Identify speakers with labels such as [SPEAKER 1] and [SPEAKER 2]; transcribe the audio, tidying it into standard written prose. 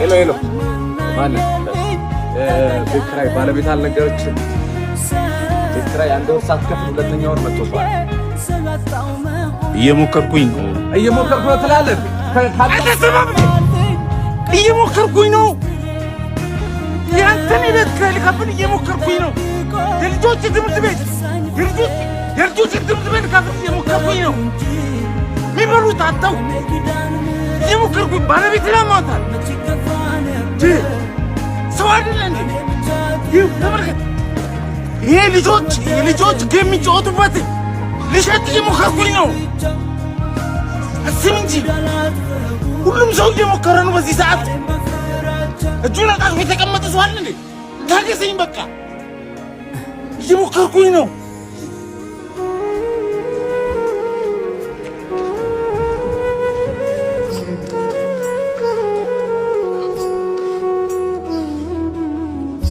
[SPEAKER 1] Hello hello፣ ማነህ? ቤት ኪራይ ባለቤት አልነገረችም። ቤት ኪራይ አንድ ወር ሳትከፍል ሁለተኛ ወር መጥቶብሃል።
[SPEAKER 2] እየሞከርኩኝ ነው።
[SPEAKER 1] እየሞከርኩ ነው ትላለህ።
[SPEAKER 2] እየሞከርኩኝ ነው። ያንተን የቤት ኪራይ ልከፍል እየሞከርኩኝ ነው። የልጆች ትምህርት ቤት የልጆች ትምህርት ቤት ልከፍል እየሞከርኩኝ ነው። የሚበሉት አጣው፣ እየሞከርኩኝ። ባለቤት ላሟታል። ሰው አይደለ እንዴ? ይህ ተመልከት። ይሄ ልጆች የሚጫወቱበት ልሸጥ እየሞከርኩኝ ነው። አስብ እንጂ፣ ሁሉም ሰው እየሞከረ ነው። በዚህ ሰዓት እጁን አጣጥፎ የተቀመጠ ሰው አለ እንዴ? ታገሰኝ በቃ፣ እየሞከርኩኝ ነው።